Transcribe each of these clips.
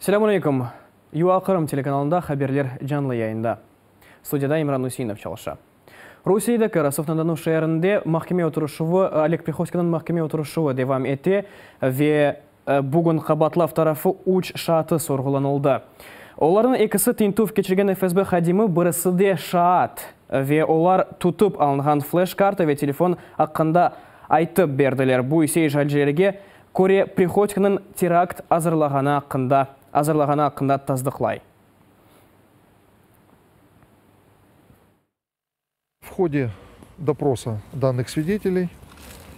Selâmün aleyküm! UA Qırım telekanalında haberler canlı yayında. Studiyada İmran Üseinov çalışa. Rusiyedeki Rostov-na-Donu şeerinde mahkeme oturışuvı, Oleg Prihodkonıñ mahkeme oturışuvı devam ete ve bugün qabaatlav tarafı üç şaatı sorğulanıldı. Olarnıñ ekisi tintüv keçirgen FSB hadimi, birisi de şaat ve olar tutıp alınğan fleş-karta ve telefon aqqında aytıp berdiler, bu ise işğalcilerge köre Prihodkonıñ terakt azırlağanı aqqında azırlağanı aqqında tasdıqlay. В ходе допроса данных свидетелей,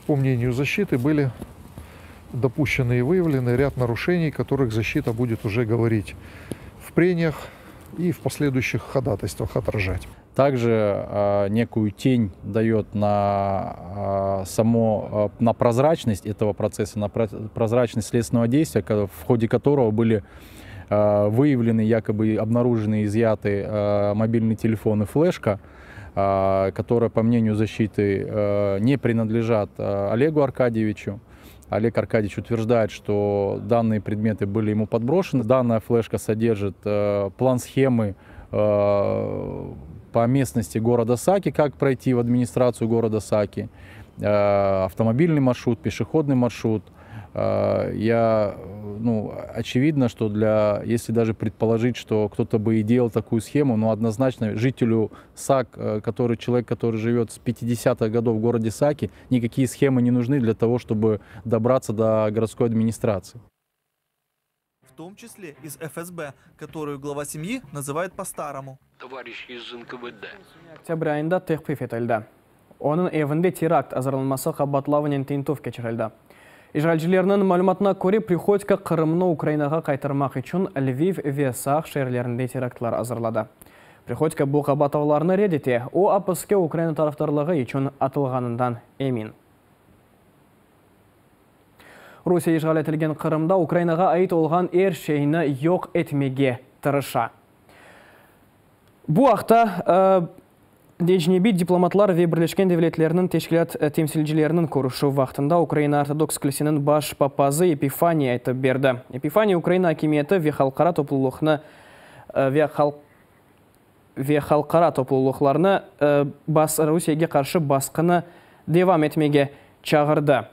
по мнению защиты, были допущены и выявлены ряд нарушений, которых защита будет уже говорить в прениях и в последующих ходатайствах отражать. Также некую тень дает на само, на прозрачность этого процесса, на прозрачность следственного действия, в ходе которого были выявлены, якобы обнаружены, изъяты мобильный телефон и флешка, которые, по мнению защиты, не принадлежат Олегу Аркадьевичу. Олег Аркадьевич утверждает, что данные предметы были ему подброшены. Данная флешка содержит план схемы по местности города Саки, как пройти в администрацию города Саки, автомобильный маршрут, пешеходный маршрут. Я, ну, очевидно, что для, если даже предположить, что кто-то бы и делал такую схему, но однозначно жителю Сак, который, человек, который живет с 50-х годов в городе Саки, никакие схемы не нужны для того, чтобы добраться до городской администрации. В том числе из ФСБ, которую глава семьи называет по-старому. Товарищ из НКВД. Oktâbr ayında tevqif etildi. Onıñ evinde terakt azırlanması qabaatlavınen tintüv keçirildi. İşğalcilerniñ malümatına köre, Prihodko Qırımnı Ukrainağa qaytarmaq içün Lviv ve Saq şeerlerinde teraktlar azırladı. Prihodko bu qabaatlavlarnı red ete, o, apiske Ukraina tarafdarlığı içün atılğanından emin. Rusiye işğal etilgen Qırımda Ukrainağa ait olğan er şeyni yoq etmege tırışa. Bu aqta ecnebiy diplomatlar ve Birleşken Devletlerniñ teşkilât temsilcileriniñ körüşüv vaqtında Ukraina Ortodoks kilseniñ baş papazı Epifaniy aytıp berdi. Epifaniy Ukraina akimiyeti ve halqara toplulıqnı ve ve halqara toplulıqlarnı Rusiyege qarşı basqını devam etmege çağırdı.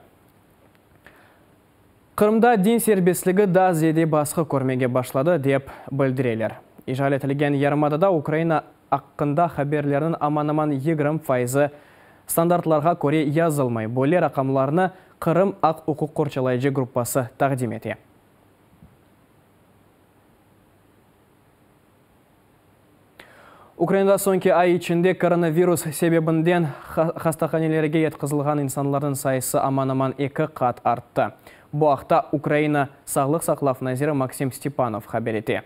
Qırımda din serbestligi daa ziyade basqı körmege başladı, dep bildireler. İşğal etilgen yarımadada Ukraina aqqında haberlerniñ aman-aman 20 fayızı standartlarğa köre yazılmay. Böyle raqamlarnı Qırım aq-uquq qorçalayıcı gruppası taqdim ete. Ukrainada soñki ay içinde koronavirus sebebinden hastahanelerge yatqızılğan insanlarnıñ sayısı aman-aman eki qat arttı. Bu aqta Ukraina sağlıq saqlav naziri Maksim Stepanov haber ete.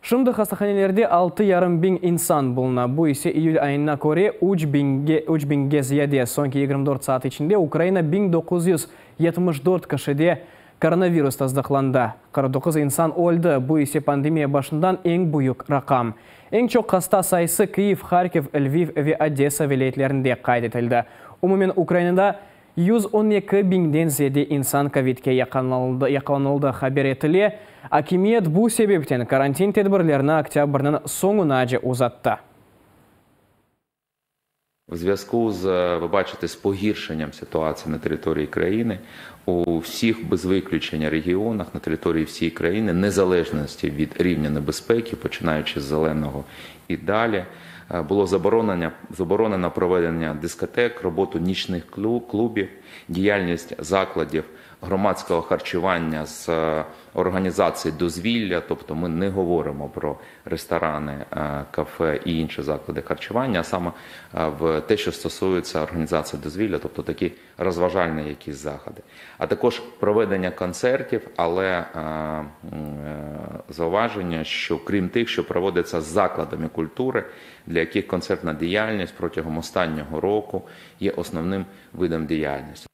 Şimdi hastahanelerde altı yarım biñ insan buluna, bu ise iyül ayına köre üç biñge üç biñge ziyade. Soñki 24 saat içinde Ukraina 1974 kişide koronavirus tasdıqlandı, 49 insan öldi, bu ise pandemiya başından eñ büyük raqam. Eñ çoq hasta sayısı Kyiv, Harkiv, Lviv ve Odesa vilâyetlerinde qayd etildi. Umumen Ukrainada 112 biñden ziyade insan kovidke yaqalanıldı, haber etile. Akimiyet bu sebepten karantin tedbirlerini oktâbrniñ soñunace uzattı. В зв'язку з, ви бачите, з погіршенням ситуації на території країни у всіх без виключення регіонах на території всієї країни, незалежності від рівня небезпеки, починаючи з зеленого і далі, було заборонено проведення дискотек, роботу нічних клубів, діяльність закладів громадського харчування з організації дозвілля, тобто ми не говоримо про ресторани, кафе і інші заклади харчування, а саме в те, що стосується організації дозвілля, тобто такі розважальні якісь заходи. А також проведення концертів, але зауваження, що крім тих, що проводиться з закладами культури, для яких концертна діяльність протягом останнього року є основним видом діяльності.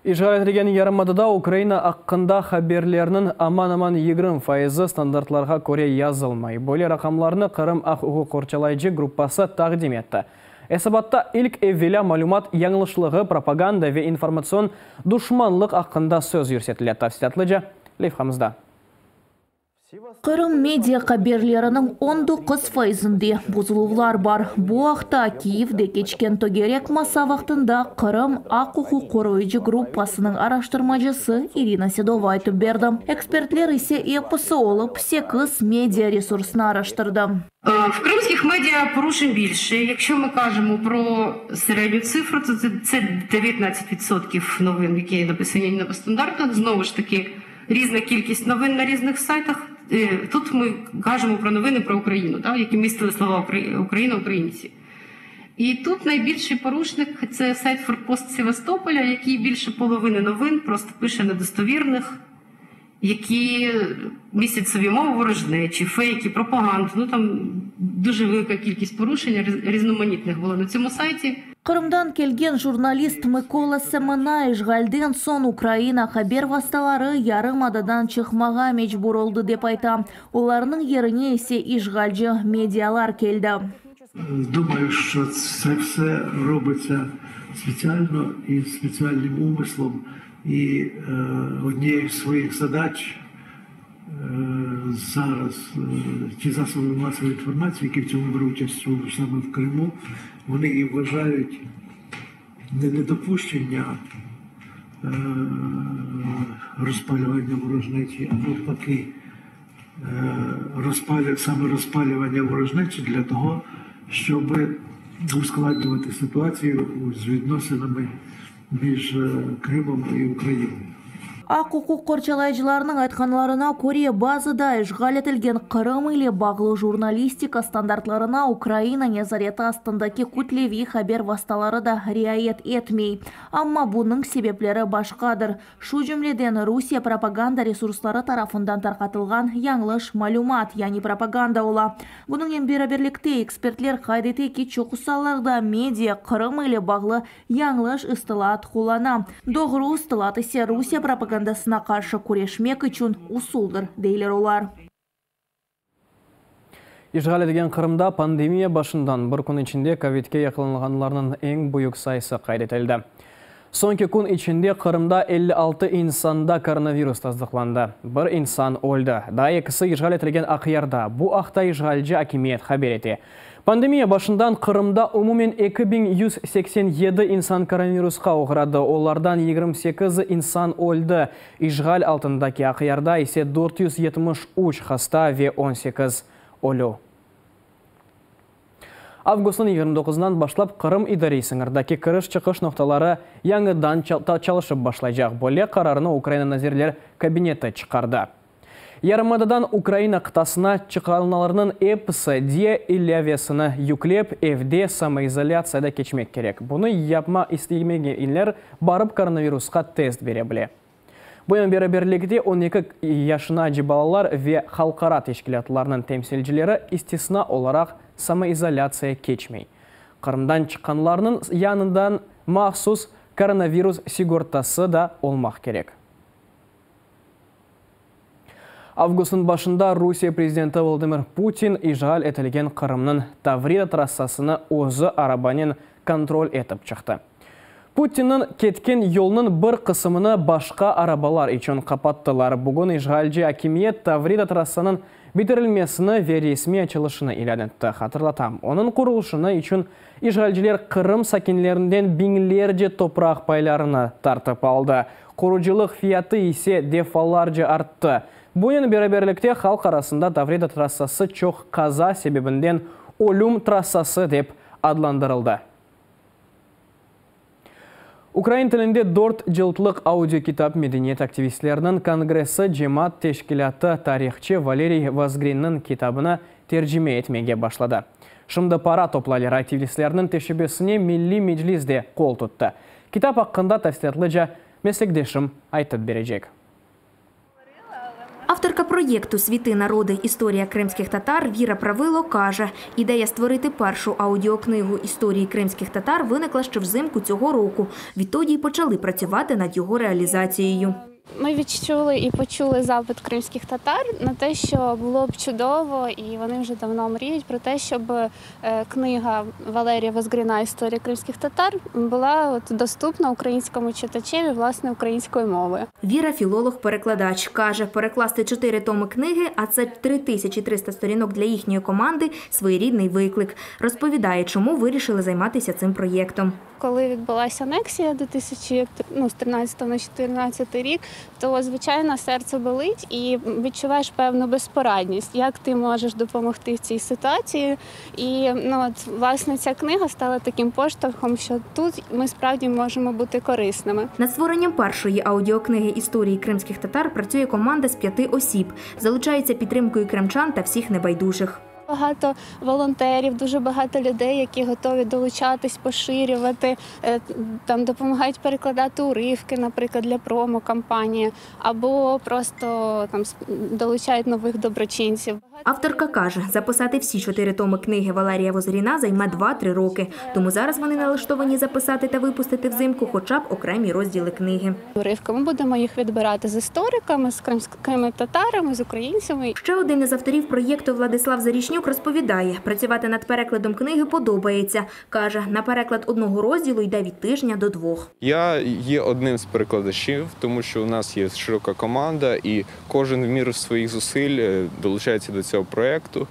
İşğal etilgen yarımadada Ukraina aqqında haberlerniñ aman-aman 20 fayızı standartlarğa köre yazılmay. Böyle raqamlarnı Qırım aq-uquq qorçalayıcı gruppası taqdim etti. Esabatta ilk evelâ malümat yañlışlığı, propaganda ve informatsion duşmanlıq aqqında söz yürsetile. Tafsilâtlıca levhamızda. Qırım media haberleriniñ 19 faizinde bozuluvlar bar. Bu aqta Kiyevde keçken tögerek masa vaqtında Qırım aq-uquq qoruyıcı gruppasınıñ araştırmacısı İrina Sedova aytıp berdi. Ekspertler ise episi olıp sekiz media resursnı araştırdı. В крымских медиа порушень більше. Якщо ми кажемо про середню цифру, то це 19% новин, які написані по стандартах. Знову ж таки, різна кількість новин на різних сайтах. Тут ми кажемо про новини про Україну, які містили слова Україна, українці. І тут найбільший порушник – це сайт «Форпост Севастополя», який більше половини новин просто пише недостовірних, які містять собі мову ворожнечі, фейки, пропаганду. Ну, там дуже велика кількість порушень різноманітних було на цьому сайті. Qırımdan kelgen jurnalist Mıkola Semena işğalden soñ Ukraina haber vastaları yarımadadan çıqmağa mecbur oldı, dep ayta. Olarnıñ yerine ise işğalci medialar keldi. Думаю, що це все робиться спеціально і спеціальним умислом і однією з своїх задач зараз ті засоби масової інформації, які в цьому беруть участь саме в Криму, вони і вважають не недопущення розпалювання ворожнечі, а навпаки, саме розпалювання ворожнечі для того, щоб ускладнювати ситуацію з відносинами між Кримом і Україною. Aq-uquq qorçalayıcılarnıñ aytqanlarına köre, bazıda işğal etilgen Qırım ile bağlı jurnalistika standartlarına Ukraina nezareti astındaki kütleviy haber vastaları da riayet etmey. Amma bunıñ sebepleri başqadır. Şu cümleden, Rusiye propaganda resursları tarafından tarqatılğan yañlış malümat, yani propaganda ola. Bunıñnen beraberlikte ekspertler qayd ete ki, çoqusı allarda media Qırım ile bağlı yañlış ıstılaat qullana. Doğru ıstılaat ise Rusiye propagandasına qarşı küreşmek içün usuldır, deyler olar. İşğal etilgen Qırımda pandemiya başından bir kün içinde kövidke yaqalanğanlarnıñ eñ büyük sayısı qayd etildi. Soñki kün içinde Qırımda 56 insanda koronavirus tasdıqlandı. Bir insan öldi. Daa ekisi işğal etilgen Aqyarda. Bu aqta işğalci akimiyet haber ete. Pandemiya başından Qırımda umumen 2187 insan koronavirusqa oğradı. Olardan 28 insan öldi. İşğal altındaki Aqyarda ise 473 hasta ve 18 ölü. Avgustnıñ 29-ından başlap Qırım idariy sıñırdaki kiriş-çıqış noqtaları yañıdan çalışıp başlaycaq. Böyle qararnı Ukraina Nazirler Kabineti çıqardı. Yarımadadan Ukraina qıtasına çıqqanlarnıñ episi Diia ilâvesini yüklep, evde samoizolâtsiyada keçmek kerek. Bunı yapmaq istemegenler barıp koronavirusqa test bere bile. Bunen beraberlikte 12 yaşınace balalar ve halqara teşkilâtlarnıñ temsilcileri istisna olaraq samoizolâtsiya keçmey. Qırımdan çıqqanlarnıñ yanından mahsus koronavirus sigortası da olmaq kerek. Avgustnıñ başında Rusiye prezidenti Vladimir Putin işğal etilgen Qırımnıñ Tavrida trassasını özü arabanen kontrol etip çıqtı. Putinniñ ketken yolnıñ bir qısımını başqa arabalar içün qapattılar. Bugün işğalci akimiyet Tavrida trassanıñ bitirilmesini ve resmiy açılışını ilân etti. Hatırlatam, onıñ qurulışını içün işğalciler Qırım sakinlerinden biñlerce topraq paylarını tartıp aldı. Qurucılıq fiyatı ise defalarca arttı. Bunen beraberlikte halq arasında Tavrida trassası çoq qaza sebebinden ölüm trassası dep adlandırıldı. Ukrain tilinde dört cıltlıq audiokitap Medeniyet aktivistleriniñ kongressi cemaat teşkilâtı tarihçı Valeriy Vozgrinniñ kitabını tercime etmege başladı. Şimdi para toplaylar, aktivistlerniñ teşebbüsine Milliy Meclis de qol tuttı. Kitap aqqında tafsilâtlıca meslekdeşim aytıp berecek. Авторка проєкту «Світи народи. Історія кримських татар» Віра Правило каже, ідея створити першу аудіокнигу історії кримських татар виникла ще взимку цього року. Відтоді й почали працювати над його реалізацією. Ми відчули і почули запит кримських татар на те, що було б чудово, і вони вже давно мріють про те, щоб книга Валерія Возгріна Історія кримських татар була от доступна українському читачеві, власне, українською мовою. Віра – філолог-перекладач. Каже, перекласти 4 томи книги, а це 3300 сторінок для їхньої команди – своєрідний виклик. Розповідає, чому вирішили займатися цим проєктом. Коли відбулася анексія з 13 на 14 рік, то, звичайно, серце болить і відчуваєш певну безпорадність, як ти можеш допомогти в цій ситуації. І власне, ця книга стала таким поштовхом, що тут ми справді можемо бути корисними. Над створенням першої аудіокниги історії кримських татар працює команда з 5 осіб. Залучається підтримкою кримчан та всіх небайдужих. Багато волонтерів, дуже багато людей, які готові долучатись, поширювати, допомагають перекладати уривки, наприклад, для промо-кампанії, або просто долучають нових доброчинців. Авторка каже, записати всі 4 томи книги Валерія Возгріна займе два-три роки. Тому зараз вони налаштовані записати та випустити взимку хоча б окремі розділи книги. Уривки ми будемо їх відбирати з істориками, з кримськими татарами, з українцями. Ще один із авторів проєкту Владислав Зарічнюк розповідає, працювати над перекладом книги подобається. Каже, на переклад одного розділу йде від тижня до 2. Я є одним з перекладачів, тому що у нас є широка команда і кожен в міру своїх зусиль, долучається до цього проєкту.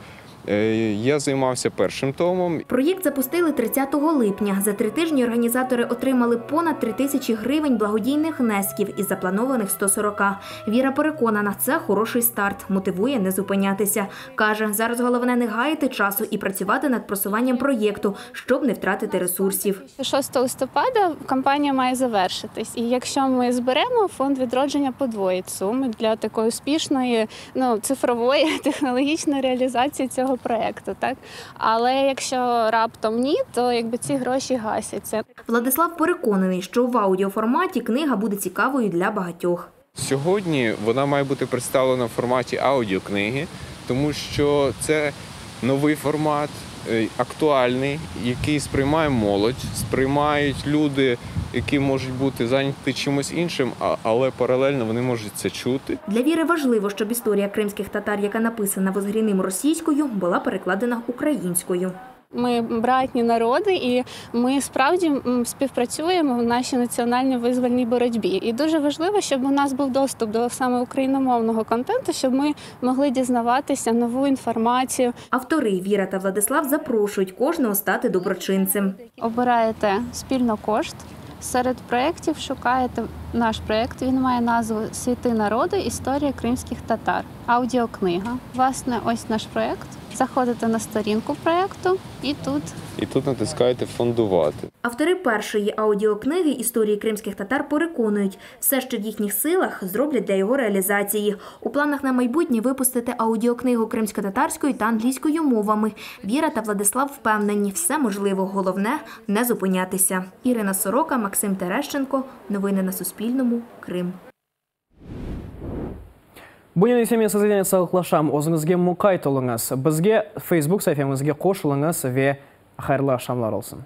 Я займався першим томом. Проєкт запустили 30 липня. За 3 тижні організатори отримали понад 3000 гривень благодійних внесків із запланованих 140. Віра переконана, це хороший старт, мотивує не зупинятися. Каже, зараз головне не гаяти часу і працювати над просуванням проєкту, щоб не втратити ресурсів. 6 листопада кампанія має завершитись. І якщо ми зберемо, фонд відродження подвоїть суми для такої успішної, цифрової, технологічної реалізації цього проєкту, так? Але якщо раптом ні, то ці гроші гасяться. Владислав переконаний, що в аудіоформаті книга буде цікавою для багатьох. Сьогодні вона має бути представлена в форматі аудіокниги, тому що це новий формат, актуальний, який сприймає молодь, сприймають люди, які можуть бути зайняті чимось іншим, але паралельно вони можуть це чути. Для Віри важливо, щоб історія кримських татар, яка написана Возгріним російською, була перекладена українською. Ми братні народи і ми справді співпрацюємо в нашій національній визвольній боротьбі. І дуже важливо, щоб у нас був доступ до саме україномовного контенту, щоб ми могли дізнаватися нову інформацію. Автори Віра та Владислав запрошують кожного стати доброчинцем. Обираєте спільно кошт. Серед проєктів шукаєте наш проєкт. Він має назву «Світи народи. Історія кримських татар». Аудіокнига. Власне, ось наш проєкт. Заходите на сторінку проєкту і тут. І тут натискаєте «Фондувати». Автори першої аудіокниги «Історії кримських татар» переконують, все, що в їхніх силах, зроблять для його реалізації. У планах на майбутнє випустити аудіокнигу кримськотатарською та англійською мовами. Віра та Владислав впевнені, все можливо, головне – не зупинятися. Ірина Сорока, Максим Терещенко. Новини на Суспільному. Крим. Bunen ise men sizlernen sağlıqlaşam. Özüñizge muqayt oluñız. Bizge Facebook saifemizge qoşulıñız ve hayırlı aqşamlar olsun.